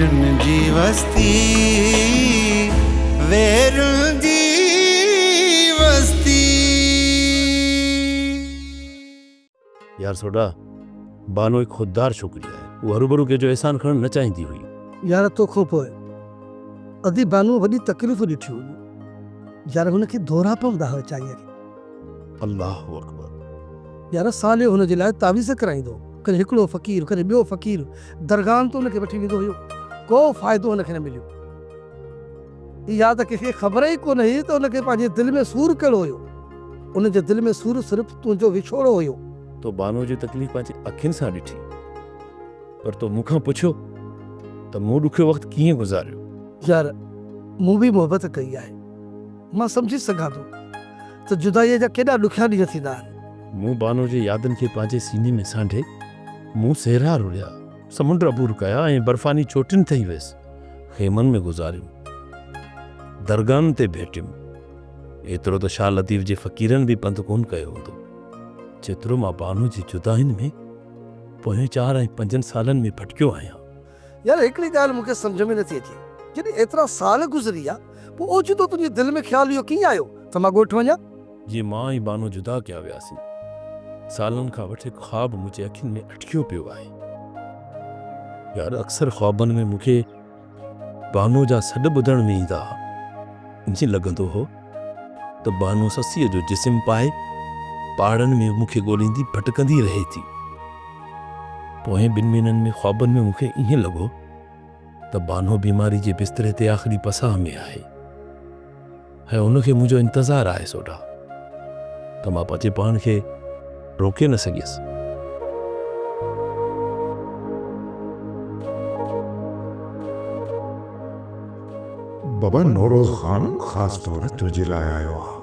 ويرن جي وستي ويرن جي وستي. يار سوڍا، بانو هڪ خوددار ڇوڪري آهي. هوء هروڀرو ڪنهن جو احسان کڻڻ نه چاهيندي هئي. يار توکان پوء ادي بانوء وڏي تڪليفون ڏٺيون هيون. يار هن کي دورا پوندا هئا ويچاريء کي. الله اڪبر. يار صالح هن جي لاء تعويذ ڪرائيندو هو. ڪڏهن هڪڙو فقير، ڪڏهن ٻيو فقير درگاهن تي هن کي وٺي ويندو هيو. ڪو فائدو هن کي نه مليو. اها ته ڪنهن کي خبر ئي ڪونه هئي ته هن کي پنهنجي دل ۾ سور ڪهڙو هيو. ان جي دل ۾ سور صرف تنهنجو وڇوڙو هيو. تو بانوء جي تڪليف پنهنجي اکين سان ڏٺي، پر تو مون کان پڇيو ته مون ڏکيو وقت ڪيئن گذاريو. يار، مون به محبت ڪئي آهي. مان سمجهي سگهان ٿو ته جدائيء جا ڪيڏا ڏکيا ڏينهن ٿيندا آهن. مون بانوء جي يادن کي پنهنجي سيني ۾ سانڍي، مون صحرا روليا، سمنڊ عبور ڪيا ۽ برفاني چوٽين تائين ويس. خيمن ۾ گذاريم. درگاهن تي ڀيٽيم. ايترو ته شاهه لطيف جي فقيرن به پنڌ ڪونه ڪيو هوندو، جيترو مان بانو جي جدائين ۾ پوئين چار ۽ پنجن سالن ۾ ڀٽڪيو آهيان. يار هڪڙي ڳالهه مون کي سمجهه ۾ نٿي اچي، جڏهن ايترا سال گذري ويا، پوء اوچتو تنهنجي دل ۾ خيال اهو ڪيئن آيو ته مان ڳوٺ وڃان؟ جيئن مان ۽ بانو جدا ڪيا وياسين، سالن کان وٺي هڪ خواب منهنجي اکين ۾ اٽڪيو پيو آهي. يار اڪثر خوابن ۾ مون کي بانو جا سڏ ٻڌڻ ۾ ايندا ها. ائين لڳندو هو ته بانو سسيء جو جسم پائي پهاڙن ۾ مون کي ڳوليندي ڀٽڪندي رهي ٿي. پوئين ٻن مهينن ۾ خوابن ۾ مون کي ائين لڳو ته بانو بيماري جي بستري تي آخري پساهه ۾ آهي ۽ ان کي منهنجو انتظار آهي سوڍا ته مان پنهنجي پاڻ کي روڪي نه سگهيس. بابا نوروز خان خاص طور تنهنجي لاء آيو آ.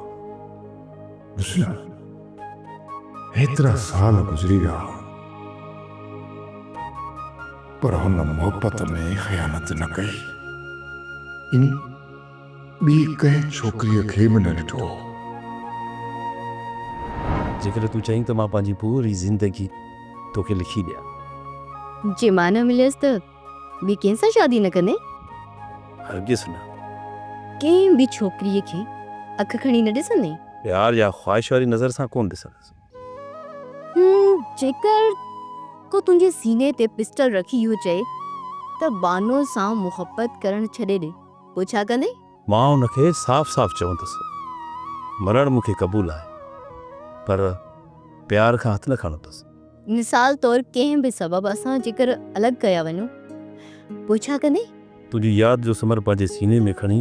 ڏس نه هيترا سال گذري ويا پر هن محبت ۾ خيانت نه ڪئي. ان ٻي ڪنهن ڇوڪريء کي به نه ڏٺو هو. جيڪڏهن تون چئين ته مان پنهنجي پوري زندگي توکي لکي ڏيان. جي مان نه مليس ته ٻي ڪنهن سان شادي نه ڪندين؟ هرگز نه. ڪنهن به ڇوڪريء کي اک کڻي نه ڏسندين؟ پيار يا خواهش واري نظر سان ڪونه ڏسندس. هون، جيڪر ڪو تنهنجي سيني تي پسٽل رکي اهو چئي ته بانو سان محبت ڪرڻ ڇڏي ڏي، پوء ڇا ڪندين؟ مان ان کي صاف صاف چوندس، مرڻ مون کي قبول آهي، پر پيار کان هٿ نه کڻندس. مثال طور ڪنهن به سبب اسان جيڪر الڳ ڪيا وڃون، پوء ڇا ڪندين؟ تنهنجي ياد جو سمر پنهنجي سيني ۾ کڻي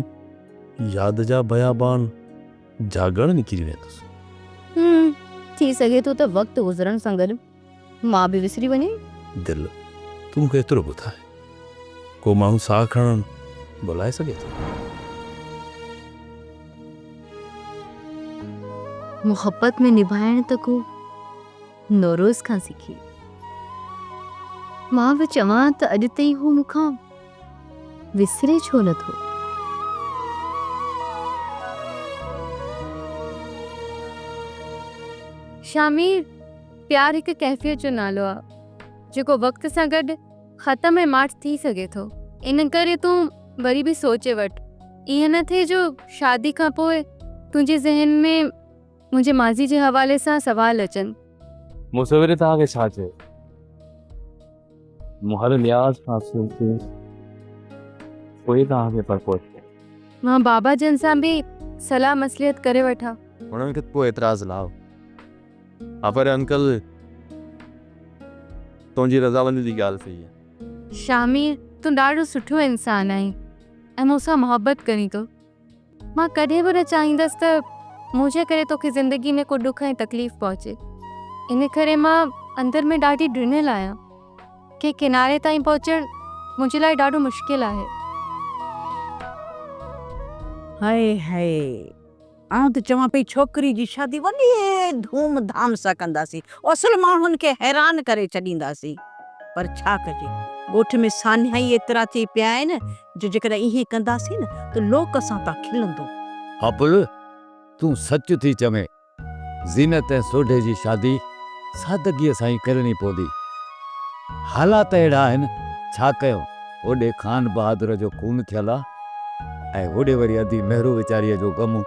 ياد جا بيابان جاڳڻ نڪري ويندس. هم، ٿي سگهي ٿو ته وقت گذرڻ سان گڏ مان به وسري وڃين. دل، تون مون کي ايترو ٻڌاء، ڪو ماڻهو ساهه کڻڻ ڀلائي سگهي ٿو؟ محبت ۾ نڀائڻ ته ڪو نوروز کان سکي. مان به چوان ته اڄ تائين هو مون کان وسري ڇو نه ٿو. شامير، پيار هڪ ڪيفيت جو نالو آ، جيڪو وقت سان گڏ ختم ۽ ماٺ ٿي سگهي ٿو. ان ڪري تون وري به سوچي وٺ، ائين نه ٿئي جو شادي کان پوء تنهنجي ذهن ۾ منهنجي ماضي جي حوالي سان سوال اچن. مصوري توهان کي ڇا چيو؟ مون هر لحاظ کان سوچي پوء توهان کي پرپوز ڪيو. مان بابا جن سان به صلاح مصلحت ڪري وٺان. هنن کي ته ڪو اعتراض نه هو. ها پر انڪل تنهنجي رضامندي جي ڳالهه ٿي. شاهمير تون ڏاڍو سٺو انسان آهين ۽ مون سان محبت ڪرين ٿو. مان ڪڏهن به نه چاهيندس ته منهنجي ڪري توکي زندگي ۾ ڪو ڏک ۽ تڪليف پهچي. ان ڪري مان اندر ۾ ڏاڍي ڊنل آهيان. ڪنهن ڪناري تائين پهچڻ منهنجي لاء ڏاڍو مشڪل آهي. هائي هائي آئون ته چوان پئي ڇوڪري جي شادي وڏي ڌوم ڌام سان ڪنداسين. اصل ماڻهن کي حيران ڪري ڇڏينداسين. پر ڇا ڪجي ڳوٺ ۾ سانحا ئي ايترا ٿي پيا آهن جو جيڪڏهن ائين ڪنداسين نه ته لوڪ اسان تان کلندو. ابل، تون سچ ٿي چوين. زينت ۽ سوڍي جي شادي سادگيء سان ئي ڪرڻي پوندي. حالات اهڙا آهن، ڇا ڪيون؟ هوڏي خان بهادر جو خون ٿيل آ ۽ هوڏي وري ادي مهرو ويچاريء جو غم.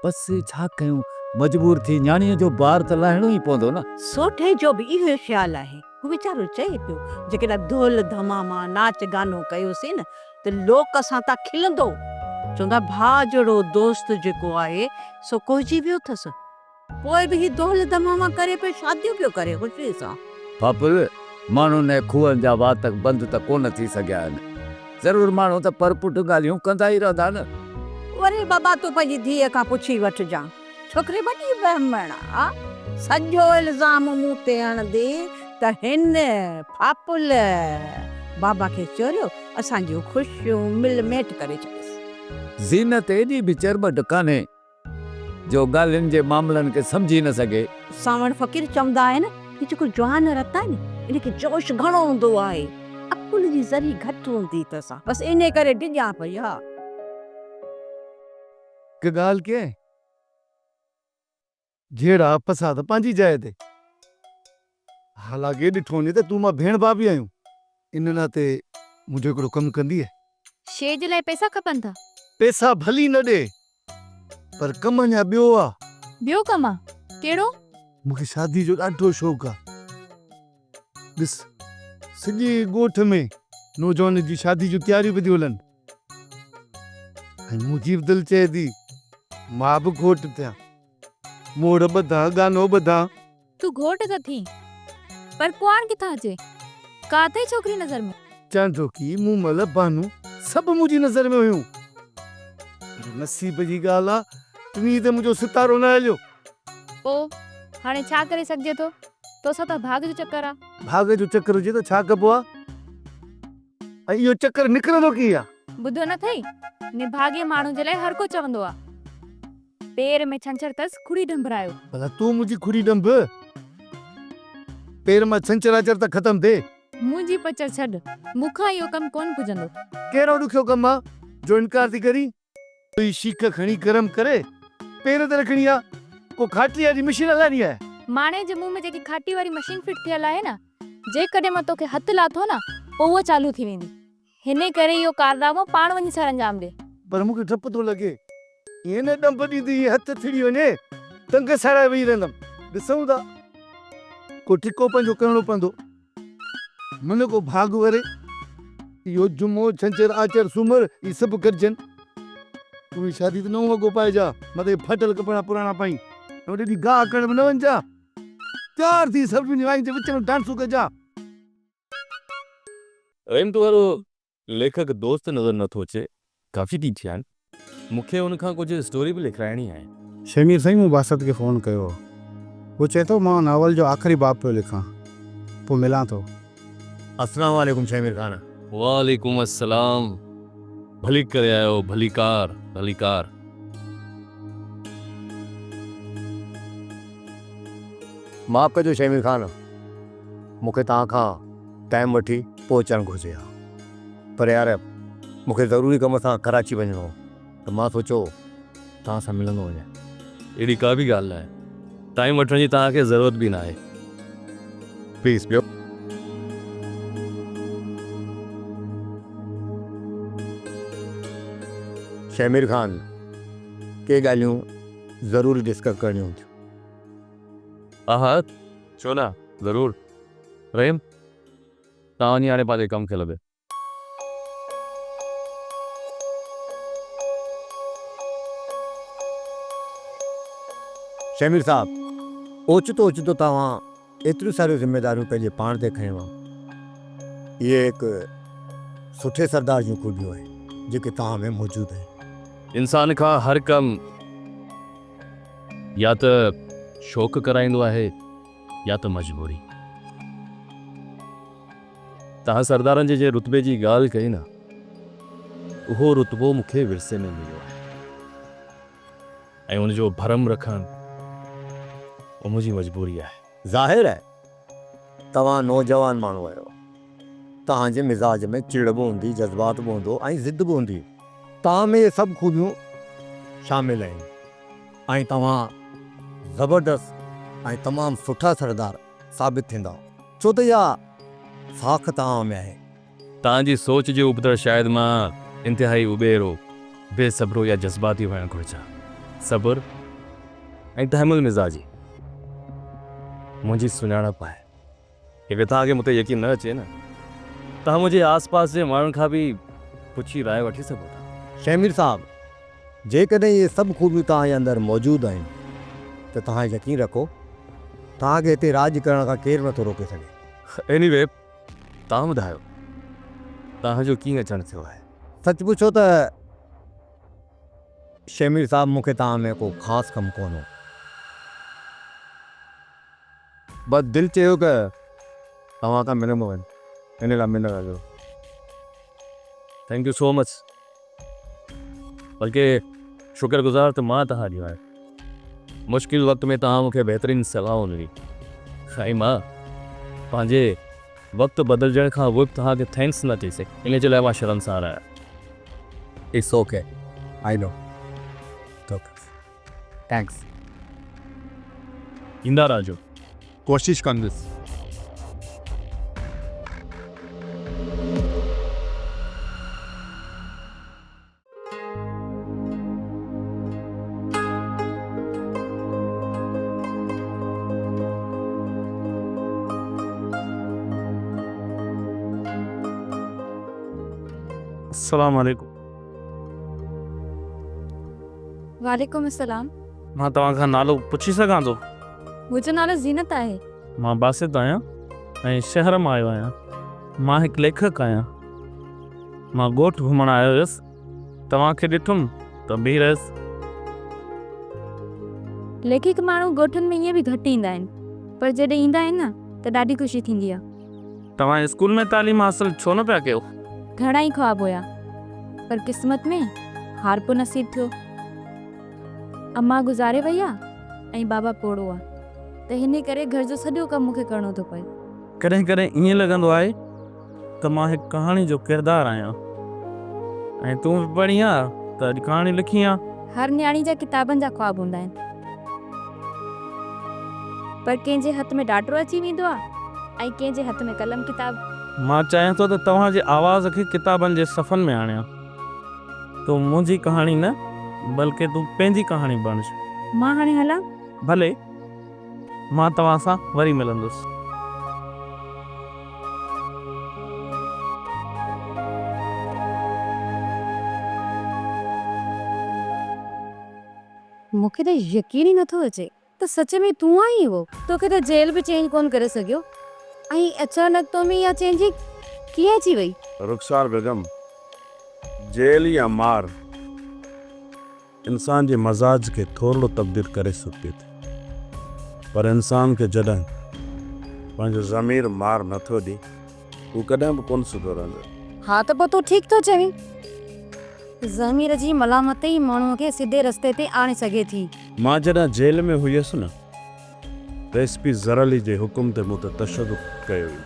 بس ڇا ڪيون، مجبور ٿي نياڻيء جو بار ته لاهڻو ئي پوندو نه. سوڍي جو به اهو ئي خيال آهي. هو ويچارو چئي پيو، جيڪڏهن دهل ڌماما، ناچ گانو ڪيوسين نه ته لوڪ اسان تان کلندو. چوندا ڀاء جهڙو دوست جيڪو آهي سو ڪوهجي ويو اٿس. پوء به هي دهل ڌماما ڪري پيو شاديون پيو ڪري خوشيء سان. ڦاپل، ماڻهن ۽ کوهن جا وات بند ته ڪونه ٿي سگهيا آهن. ضرور ماڻهو ته پر پٺ ڳالهيون ڪندا ئي رهندا نه. وري بابا تون پنهنجي ڌيء کان پڇي وٺجان. ڇوڪري وڏي وهمڻ آ. سڄو الزام مون تي هڻندي ته هن، ڦاپل، بابا کي چوريو، اسان جون خوشيون مل ميٽ ڪري ڇڏيس. زينت ايڏي به چرٻٽ ڪانهي جو ڳالهين جي معاملن کي سمجهي نه سگهي. سانوڻ فقير چوندا آهن هي جيڪو جوان رت آهي نه ان کي جوش گهڻو هوندو آهي عقل جي ذري گهٽ هوندي اٿس بس انهي ڪري ڊڄان پئي ها. هڪ ڳالهه ڪئين؟ جهيڙا فساد پنهنجي جاء تي. حالانڪه ڏٺو وڃي ته تون مان ڀيڻ ڀاء به آهيون. ان ناتي منهنجو هڪڙو ڪم ڪندينء؟ شيء جي لاء پئسا کپن ٿا. پئسا ڀلي نه ڏي پر ڪم اڃا ٻيو آ. ٻيو ڪم آ؟ ڪهڙو؟ مون کي شادي جو ڏاڍو شوق آ. ڏس سڄي ڳوٺ ۾ نوجوانن جي شادي جون تياريون پيون ٿيون هلن ۽ منهنجي به دل چئي ٿي مان به گهوٽ ٿيان. موڙ ٻڌان، ڳانو ٻڌان. تون گهوٽ ته ٿين، پر ڪنوار ڪٿان اچي؟ ڪا اٿئي ڇوڪري نظر ۾؟ چانڊوڪي، مومل، بانو سڀ منهنجي نظر ۾ هيون، پر نصيب جي ڳالهه آ، ٽنهي تي منهنجو ستارو نه هليو. پوء هاڻي ڇا ڪري سگهجي ٿو؟ توسان ته ڀاڳ جو چڪر آ. ڀاڳ جو چڪر هجي ته ڇا ڪبو آ؟ ۽ اهو چڪر نڪرندو ڪيئن آ؟ ٻڌو نه اٿئي، نڀاڳي ماڻهو جي لاء هر ڪو چوندو آ. پير ۾ ڇنڇر تس کڙي ڏنڀرايو. ڀلا تون منهنجي کڙي ڏنڀ. پير مان ڇنڇر آچر ته ختم ٿئي. منهنجي پچر ڇڏ، مون کان اهو ڪم ڪونه پڄندو. ڪهڙو ڏکيو ڪم آ جو انڪار ٿي ڪرين. ڪوئي شيخ کڻي گرم ڪري پير تي رکڻي آ، ڪو کاٽي واري مشين هلائڻي آهي. ماڻي جي منهن ۾ جيڪي کاٽي واري مشين فٽ ٿيل آهي نه، جيڪڏهن مان توکي هٿ لاٿو نه، پوء اها چالو ٿي ويندي. هن ڪري اهو ڪارنامو پاڻ وڃي سرانجام ڏي. پر مون کي ڊپ ٿو لڳي. ائين نه ڏنڀ ڏيندي ائين هٿ ٿڙي وڃي، ٽنگ ساڙائي ويهي رهندم. ڏسون ٿا. ڪو ٺڪو پنهنجو ڪرڻو پوندو. من ڪو ڀاڳ وري. اهو جمعو، ڇنڇر، آچر، سومر اهي سڀ گڏجن. تون هي شادي تي نئون وڳو پائجان، متان اهي ڦاٽل ڪپڙا پراڻا پائين ۽ وڏي ڏينهن گاهه ڪرڻ به نه وڃجان. تيار ٿي سڀني واين جي وچ ۾ ڊانسون ڪجان. رحيم تو وارو ليکڪ دوست نظر نه ٿو اچي ڪافي ڏينهن ٿيا آهن مون کي ان کان ڪجهه اسٽوري به لکرائڻي آهي. شهمير سائين مون باسط کي فون ڪيو هو هو چئي ٿو مان ناول جو آخري باب پيو لکان پوء ملان ٿو. السلام عليڪم شهمير خان. وعليڪم السلام ڀلي ڪري آيو ڀليڪار ڀليڪار. معاف ڪجو شهمير خان مون کي توهان کان ٽائيم وٺي پوء اچڻ گهرجي ها پر يار مون کي ضروري ڪم سان ڪراچي وڃڻو هو ته مان سوچيو توهان سان ملندو وڃان. اهڙي ڪا به ڳالهه ناهي ٽائيم وٺڻ جي توهان کي ضرورت به ناهي. پليز ٻيو. شهمير خان ڪي ڳالهيون ضروري ڊسڪس ڪرڻيون هونديون. ها ها ڇو نه ضرور. رحيم توهان وڃي هاڻي پنهنجي ڪم کي لڳو. شهمير صاحب اوچتو اوچتو توهان ايتريون ساريون ذميداريون پنهنجي پاڻ تي کنيون آهن. اهي هڪ سٺي سردار جون خوبيون آهن جيڪي توهان ۾ موجود آهن. انسان کان هر ڪم يا ته شوق ڪرائيندو آهي يا ته مجبوري. توهان سردارن جي جنهن رتبي جي ڳالهه ڪئي نه، اهو رتبو مون کي ورثي ۾ مليو آهي ۽ ان جو ڀرم رکڻ اهو منهنجي مجبوري آهي. ظاهر آهي توهان نوجوان ماڻهو آهيو. توهان جي مزاج ۾ چڙ به هوندي، جذبات به هوندو ۽ ضد به هوندي. توهان ۾ اهي سڀ خوبيون شامل آهن ۽ توهان زبردست ۽ تمام سٺا سردار ثابت ٿيندا، ڇو ته اها ساک توهان ۾ آهي. توهان جي سوچ جي ابتڙ شايد مان انتهائي اٻهرو، بي صبرو يا جذباتي هئڻ گهرجان. صبر ۽ تحمل مزاجي منهنجي سڃاڻپ آهي. جيڪڏهن توهان کي مون تي يقين نه اچي نه توهان منهنجي آس پاس جي ماڻهن کان به پڇي راء وٺي سگهو ٿا. شهمير صاحب، جيڪڏهن اهي سڀ خوبيون توهان جي اندر موجود آهن ته توهان يقين رکو توهان کي هتي راڄ ڪرڻ کان ڪير به نٿو روڪي سگهي. ايني وي توهان ٻڌايو توهان جو ڪيئن اچڻ ٿيو آهي؟ سچ پڇو ته شهمير صاحب مون کي توهان ۾ ڪو خاص ڪم ڪونه هو. بس دل چيو ته توهان سان ملندو وڃ ان لاء ملڻ آيو. Thank you so much بلڪه شڪر گذار ته مان توهان جو آهيان. مشڪل وقت ۾ توهان مون کي بهترين صلاحون ڏني ۽ مان پنهنجي وقت بدلجڻ کان اڳ به توهان کي thanks نه چئي سگهيس ان جي لاء مان شرمسار آهيان. It's okay I know it's okay thanks. ايندا رهجو. ڪوشش ڪندس. السلام عليڪم. وعليڪم السلام. مان توهان کان نالو پڇي سگهان ٿو؟ منهنجو نالو زينت آهي. مان باسط آهيان ۽ شهر مان آيو آهيان. مان هڪ ليکڪ آهيان. مان ڳوٺ گهمڻ آيو هيس. توهان کي ڏٺم ته بيهي رهيس. ليکڪ ماڻهو ڳوٺن ۾ ائين به گهٽ ايندا آهن، پر جڏهن ايندا آهن نه ته ڏاڍي خوشي ٿيندي آهي. توهان اسڪول ۾ تعليم حاصل ڇو نه پيا ڪيو؟ گهڻا ئي خواب هيا، پر قسمت ۾ هارپو نصيب ٿيو. امان گذاري وئي آ ۽ بابا پوڙهو آ ته هن ڪري گهر جو سڄو ڪم مون کي ڪرڻو ٿو پئي. ڪڏهن ڪڏهن ائين لڳندو آهي ته مان هڪ ڪهاڻي جو ڪردار آهيان ۽ تون به پڙهين ها ته اڄ ڪهاڻي لکين ها. هر نياڻي جا ڪتابن جا خواب هوندا آهن پر ڪنهن جي هٿ ۾ ڏاٽو اچي ويندو آ ۽ ڪنهن جي هٿ ۾ قلم ڪتاب. مان چاهيان ٿو ته توهان جي آواز کي ڪتابن جي صفحن ۾ آڻيان. تون منهنجي ڪهاڻي نه بلڪه تون پنهنجي ڪهاڻي بڻج. مان هاڻي هلان؟ ڀلي، مان توهان سان وري ملندس. مون کي ته يقين ئي نٿو اچي ته سچ ۾ تون آهين اهو؟ توکي ته جيل به چينج ڪونه ڪري سگهيو ۽ اچانڪ تو ۾ اها چينجنگ ڪيئن اچي وئي؟ رخسار بيگم، جيل يا مار انسان جي مزاج کي ٿورڙو تبديل ڪري سگهجي ٿي پر انسان کي جڏهن پنهنجو ضمير مار نٿو ڏي هو ڪڏهن به ڪونه سڌرندو. ها ته پوء تون ٺيڪ ٿو چوين. ضمير جي ملامت ئي ماڻهوء کي سڌي رستي تي آڻي سگهي ٿي. مان جڏهن جيل ۾ هيس نه ته ايس پي زرعلي جي حڪم تي مون تي تشدد ڪيو ويو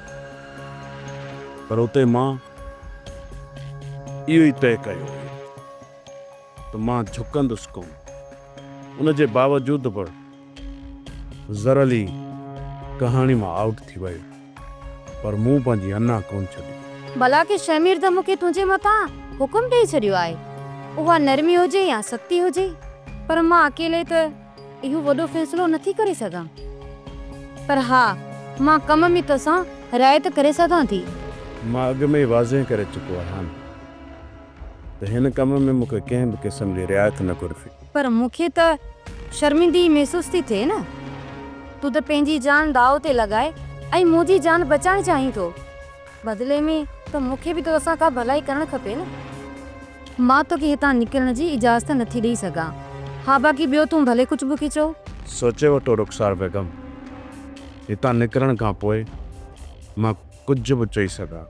پر اتي مان اهو ئي طئي ڪيو هيو ته مان جهڪندس ڪونه. ان جي باوجود به زرعلي ڪهاڻي مان آئوٽ ٿي ويو. پر مون پنهنجي انا ڪونه ڇڏي. بلڪه شهمير ته مون کي تنهنجي مٿان حڪم ڏيئي ڇڏيو آهي. اها نرمي هجي يا سختي هجي، پر مان اڪيلي ته اهو وڏو فيصلو نٿي ڪري سگهان. پر ها، مان ڪم ۾ توسان رعايت ڪري سگهان ٿي. مان اڳ ۾ ئي واضح ڪري چڪو آهيان ته هن ڪم ۾ مون کي ڪنهن به قسم جي رعايت نه گهرجي. پر مون کي ته شرمندگي محسوس ٿي ٿئي نه. تون ته پنهنجي جان داء تي لڳائي ۽ منهنجي جان بچائڻ چاهين ٿو. بدلي ۾ ته مون کي به توسان ڪا ڀلائي ڪرڻ کپي نه. مان توکي هتان نڪرڻ جي اجازت نٿي ڏئي سگهان. ها باقي ٻيو تون ڀلي ڪجهه به کي چئو. سوچي وٺو رخسار بيگم، هتان نڪرڻ کان پوء مان ڪجهه به چئي سگهان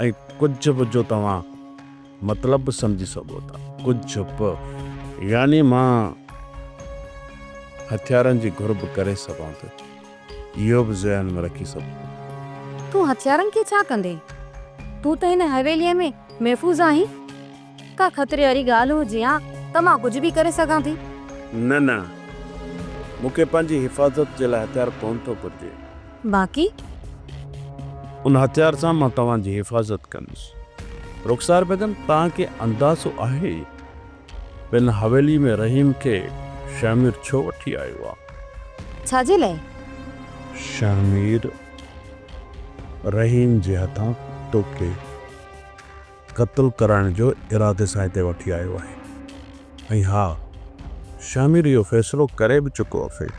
۽ ڪجهه به جو توهان مطلب به سمجهي سگهو ٿا. ڪجهه به يعني مان هٿيارن جي گهر به ڪري سگهان ٿو، اهو به ذهن ۾ رکي سگهو. تون هٿيارن کي ڇا ڪندين؟ تون ته هن حويليء ۾ محفوظ آهين. ڪا خطري واري ڳالهه هجي ها ته مان ڪجهه به ڪري سگهان ٿي. نه نه، مون کي پنهنجي حفاظت جي لاء هٿيار ڪونه ٿو گهرجي. باقي؟ ان هٿيار سان مان توهان جي حفاظت ڪندس. رخسار بيگم توهان کي اندازو آهي ته هن حويلي ۾ رحيم کي شهمير ڇو وٺي آيو آ؟ ڇا جي لاء؟ شهمير رحيم جي هٿان توکي قتل ڪرائڻ جو ارادي سان هتي وٺي آيو آهي ۽ ها شهمير اهو فيصلو ڪري به چڪو اٿئي.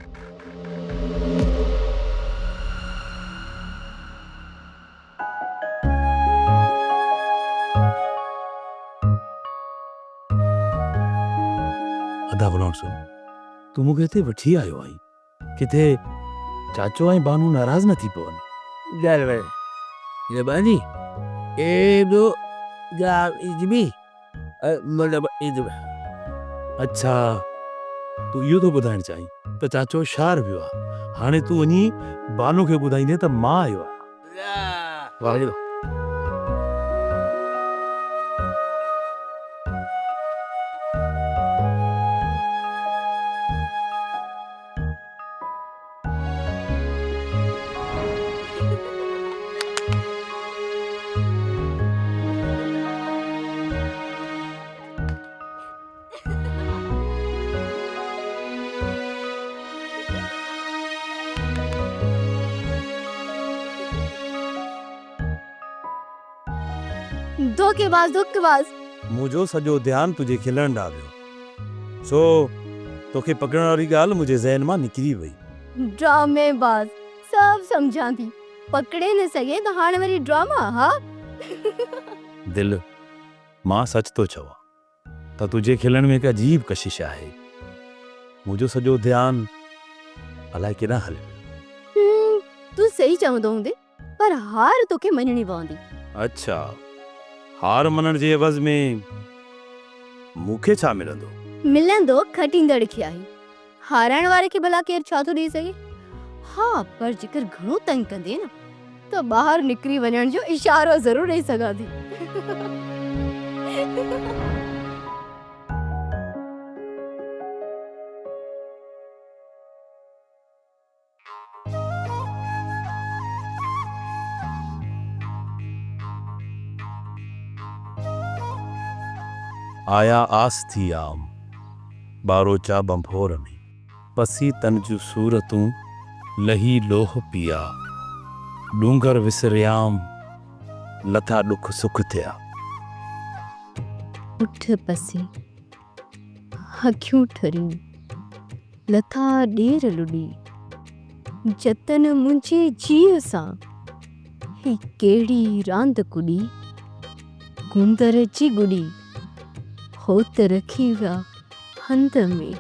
ادا غلام صاحب تون مون کي هتي وٺي آيو آهين. ڪٿي چاچو ۽ بانو ناراض نه ٿي پون. اڇا تون اهو ٿو ٻڌائڻ چاهين ته چاچو شهر ويو آهي. هاڻي تون وڃي بانو کي ٻڌائيندين ته مان آيو آهيان. واهه. ڌوڪيباز ڌوڪيباز. منهنجو سڄو ڌيان تنهنجي کلڻ ڏانهن ويو. سو توکي پڪڙڻ واري ڳالهه منهنجي ذهن مان نڪري وئي. ڊرامي باز، سڀ سمجهان ٿي. پڪڙي نه سگهين ته هاڻ وري ڊراما، ها؟ دل، مان سچ ٿو چوان ته تنهنجي کلڻ ۾ هڪ عجيب ڪشش آهي. منهنجو سڄو ڌيان الائي ڪيڏانهن هليو ويو. هم، تون صحيح چوندو هوندين. پر هار توکي مڃڻي پوندي. اڇا، هار مڃڻ جي عيوض ۾ مون کي ڇا ملندو؟ ملندو کٽيندڙ کي آهي. هارائڻ واري کي ڀلا ڪير ڇا ٿو ڏئي سگهي؟ ها، پر جيڪر گهڻو تنگ ڪندين نه ته ٻاهر نڪري وڃڻ جو اشارو ضرور ڏئي سگهان ٿي. آيا آس ٿي عام، ٻاروچا ڀنڀور ۾. پسي تن جون صورتون، لهي لوهه پيا. ڏونگر وسريام، لٿا ڏک سک ٿيا. اٺ پسي اکيون ٺريون، لٿا ڏير لڏي، جتن منهنجي جيء سان، هي ڪهڙي راند ڪڏي، گوندر جي گڏي، هوت رکي ويا هنڌ ۾.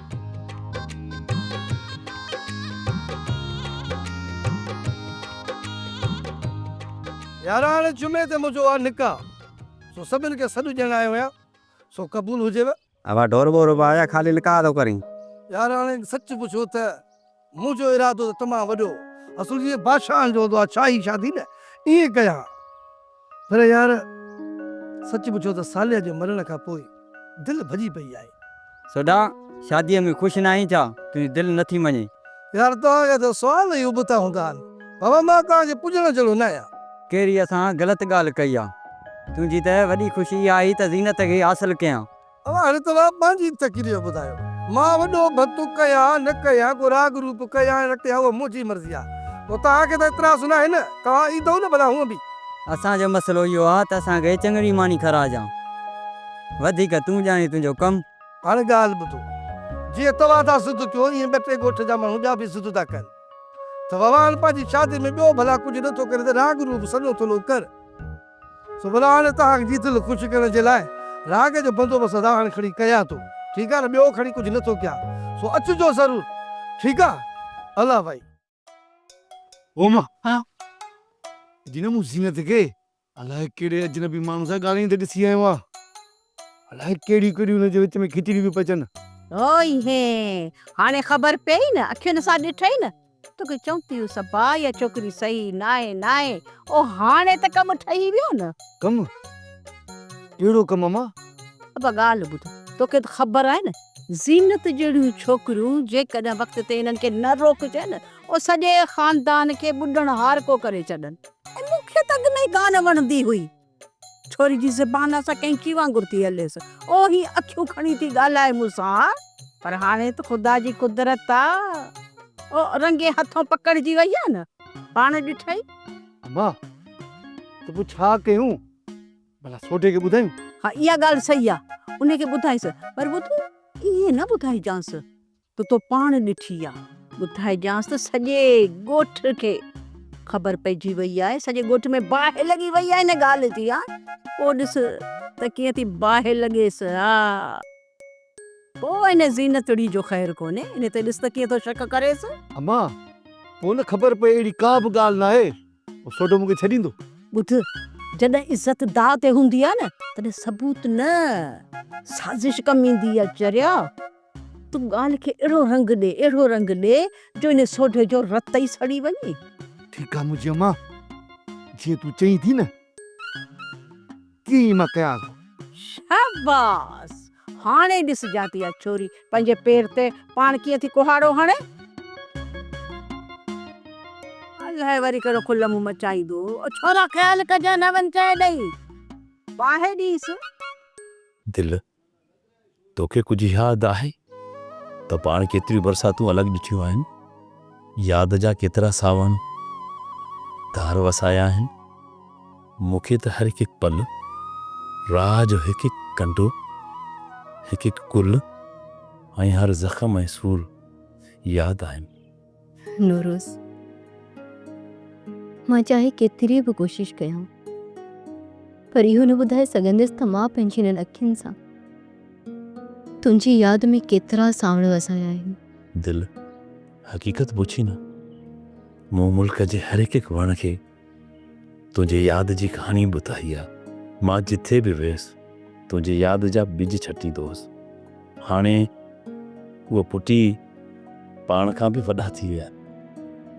يار هاڻي جمعي تي منهنجو آ نڪاح، سو سڀن کي سڏ ڏيڻ آيو آهيان. سو قبول هجيو. ابا ڍور ٻور به آيا خالي نڪاح ٿو ڪرين. يار هاڻي سچ پڇو ته منهنجو ارادو ته تمام وڏو هو. اصل جيئن بادشاهن جو هوندو آهي شاهي شادي نه ائين ڪيان ها. پر يار سچ پڇو ته صالح جي مرڻ کان پوء دل ڀڄي پئي آهي. سوڍا شاديء ۾ خوش ناهين ڇا؟ تنهنجي دل نٿي مڃي. يار توهان جا ته سوال ئي ابتا هوندا آهن. بابا مان توهان جي پڄڻ جهڙو نه آهيان. ڪهڙي اسان غلط ڳالهه ڪئي آ. تنهنجي ته وڏي خوشي اها آهي ته زينت کي حاصل ڪيان. اوهان هاڻي توهان پنهنجي تقرير ٻڌايو. مان وڏو ڀتو ڪيان نه ڪيان، ڪو راڳ روپ ڪيان يا نه ڪيان اها منهنجي مرضي آ. پوء توهان کي ته اعتراض ناهي نه؟ توهان ايندؤ نه ڀلا هونء به. اسان جو مسئلو اهو آ ته اسان کي چڱڙي ماني کاراجان. وڌيڪ تون ڄاڻين تنهنجو ڪم. هاڻي ڳالهه ٻڌو. جيئن توهان ٿا ضد ڪيو ائين ٻه ٽي ڳوٺ جا ماڻهو ٻيا به ضد ٿا ڪن. ته ووان پنهنجي شادي ۾ ٻيو ڀلا ڪجهه نه ٿو ڪري ته راڳ روپ سڄو ٿلهو ڪر. سو ڀلا هاڻي توهان جي دل خوش ڪرڻ جي لاء راڳ جو بندوبست ادا هاڻي کڻي ڪيان ٿو. ٺيڪ آ نه ٻيو کڻي ڪجهه نه ٿو ڪيان. سو اچجو ضرور. ٺيڪ آ. الله ڀائي. او مان. جي نه مون زينت کي الائي ڪهڙي اجنبي ماڻهو سان ڳالهائيندي ڏسي آيو آهيان. الائي ڪهڙيون ڪهڙيون هن جي وچ ۾ کچڙيون پيون پچن. اوئي هي هاڻي خبر پيئي نه اکين سان ڏٺئي نه توکي چئون ٿي هيس ابا اها ڇوڪري صحيح ناهي ناهي او هاڻي ته ڪم ٺهي ويو نه. ڪم؟ ڪهڙو ڪم امان؟ ابا ڳالهه ٻڌ توکي ته خبر آهي نه زينت جهڙيون ڇوڪريون جيڪڏهن وقت تي انهن کي نه روڪجي نه او سڄي خاندان کي ٻڏڻ هارڪو ڪري ڇڏن ۽ مون کي ته. ئي ڪانه وڻندي هئي. ڇوري جي زبان اسان ڪئنچي وانگر ٿي هليس. او هي اکيون کڻي ٿي ڳالهائي مون سان. پر هاڻي ته خدا جي قدرت آ. او رنگي هٿون پڪڙجي وئي آ نه. پاڻ ڏٺئي. اما، ته پوء ڇا ڪيون؟ ڀلا سوڍي کي ٻڌايون؟ ها اها ڳالهه صحيح آ. ان کي ٻڌائيس. پر ٻڌ، ائين نه ٻڌائجانس. ته تو پاڻ ڏٺي آ. ٻڌائجانس ته سڄي ڳوٺ کي خبر پئجي وئي آهي، سڄي ڳوٺ ۾ باهه لڳي وئي آهي ان ڳالهه جي ها. پوء ڏس ته ڪيئن ٿي باهه لڳيس ها. پوء ان زينتڙي جو خير ڪونهي، ان تي ڏس ته ڪيئن ٿو شڪ ڪريس. اما، پوء نه خبر پئي اهڙي ڪا به ڳالهه ناهي، پوء سوڍو مون کي ڇڏيندو. ٻڌ، جڏهن عزت داء تي هوندي آهي نه، تڏهن ثبوت نه، سازش ڪم ايندي آهي چريا. تون ڳالهه کي اهڙو رنگ ڏي، اهڙو رنگ ڏي جو ان سوڍي جو رت ئي سڙي وڃي. ٺيڪ آ منهنجي امان، جيئن تون چئين ٿي نه، تيئن ئي مان ڪيان ٿو. شاباس! هاڻي ڏسجان ٿي اها ڇوري پنهنجي پير تي پاڻ ڪيئن ٿي ڪهاڙو هڻي. الائي وري ڪهڙو کل منهن مچائيندو. او ڇورا خيال ڪجان نه وڃ چئي ڏئي. باهه ڏينس. دل توکي ڪجهه ياد آهي ته پاڻ ڪيتريون برساتون الڳ ڏٺيون آهن؟ ياد جا ڪيترا سانوڻ ڌار وسايا آهن؟ مون کي ته هر هڪ هڪ پل، راهه جو هڪ هڪ ڪنڊو، هڪ هڪ گل ۽ هر زخم ۽ سور ياد آهن. نوروز، مان چاهي ڪيتري به ڪوشش ڪيان پر اهو نه ٻڌائي سگهنديس ته مان پنهنجي انهن اکين سان تنهنجي ياد ۾ ڪيترا سانوڻ وسايا آهن. دل، حقيقت پڇي نه، مون ملڪ جي هر هڪ هڪ وڻ کي تنهنجي ياد جي ڪهاڻي ٻڌائي آ. مان جٿي به ويس تنهنجي ياد جا ٻج ڇٽيندو هوس. هاڻي اهي پٽي پاڻ کان به وڏا ٿي ويا.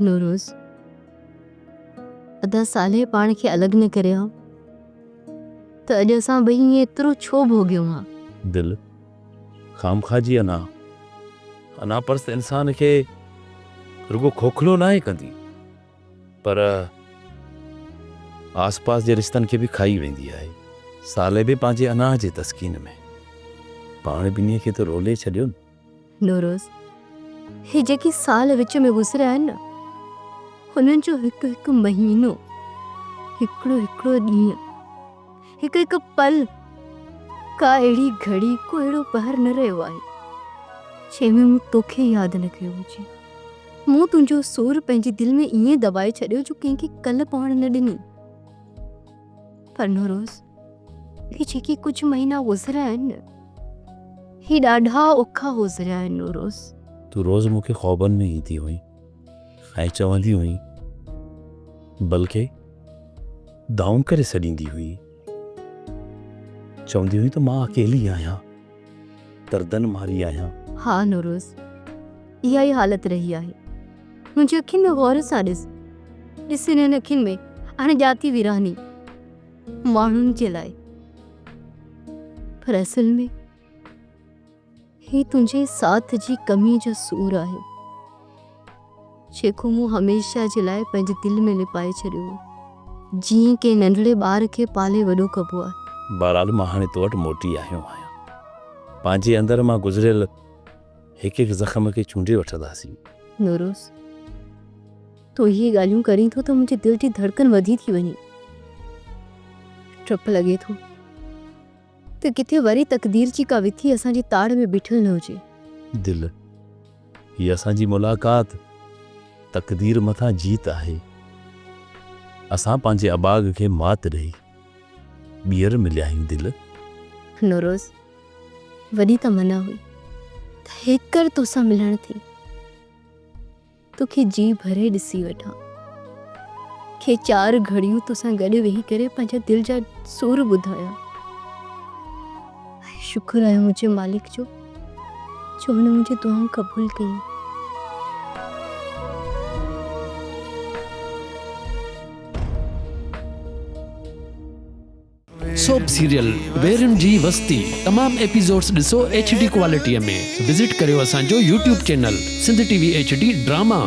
نوروز، ادا صالح پاڻ کي الڳ نه ڪري ها ته اڄ اسان ٻئي ائين ايترو ڇو ڀوڳيون ها. دل، خامخواه جي انا، انا پرست انسان کي رڳو کوکلو ناهي ڪندي. پر آس پاس جي رشتن کي به کائي ويندي آهي. صالح به پنهنجي انا جي تسڪين ۾ پاڻ ٻنهي کي ته رولي ڇڏيو نه. نوروز، هي جيڪي سال وچ ۾ گذريا آهن نه، انهن جو هڪ هڪ مهينو، هڪڙو هڪڙو ڏينهن، هڪ هڪ پل، ڪا اهڙي گهڙي، ڪو اهڙو پهر نه رهيو آهي، جنهن ۾ مون توکي ياد نه ڪيو هجي. مون تنهنجو سور پنهنجي دل ۾ ائين دٻائي ڇڏيو جو ڪنهن کي ڪل پوڻ نه ڏني. پر نوروز، هي جيڪي ڪجهه مهينا گذريا آهن نه، هي ڏاڍا اوکا گذريا آهن نوروز. تون روز مون کي خوابن ۾ ايندي هئين ۽ چوندي هئين، بلڪه دانهون ڪري سڏيندي هئين. چوندي هئين ته مان اڪيلي آهيان. دردن ماري آهيان. ها نوروز، اها ئي حالت رهي آهي. منهنجي اکين ۾ غور سان ڏس. ڏس انهن اکين ۾ اڻ ڄاتي ويراني، ماڻهن جي لاء. پر اصل ۾ هي تنهنجي ساٿ جي ڪمي جو سور آهي. جيڪو مون هميشه جي لاء پنهنجي دل ۾ لپائي ڇڏيو هو. جيئن ڪنهن ننڍڙي ٻار کي پالي وڏو ڪبو آهي. بهرحال مان هاڻي تو وٽ موٽي آيو آهيان. پنهنجي اندر مان گذريل هڪ هڪ زخم کي چونڊي وٺنداسين. نوروز، تون اهي ڳالهيون ڪرين ٿو ته منهنجي دل جي ڌڙڪن وڌي ٿي وڃي. ڊپ لڳي ٿو ته ڪٿي وري تقدير جي ڪا وٿي اسان جي تاڙ ۾ بيٺل نه هجي. دل، هي اسان جي ملاقات تقدير مٿان جيت آهي. اسان پنهنجي اٻاڳ کي مات ڏئي ٻيهر مليا آهيون دل. نوروز، وڏي تمنا هئي ته هيڪر توسان ملڻ ٿئي. توکي جيء ڀري ڏسي وٺان. کي چار گهڙيون توسان گڏ ويهي ڪري پنهنجا دل جا سور ٻڌايان. ۽ شڪر آهي منهنجي مالڪ جو، جو هن منهنجون دعائون قبول ڪيون. سوپ سيريل ويرين جي وستي تمام ايپيسوڊس ڏسو ايڇ ڊي ڪوالٽي ۾ وزٽ ڪريو اسان جو YouTube channel Sindh T V H D drama.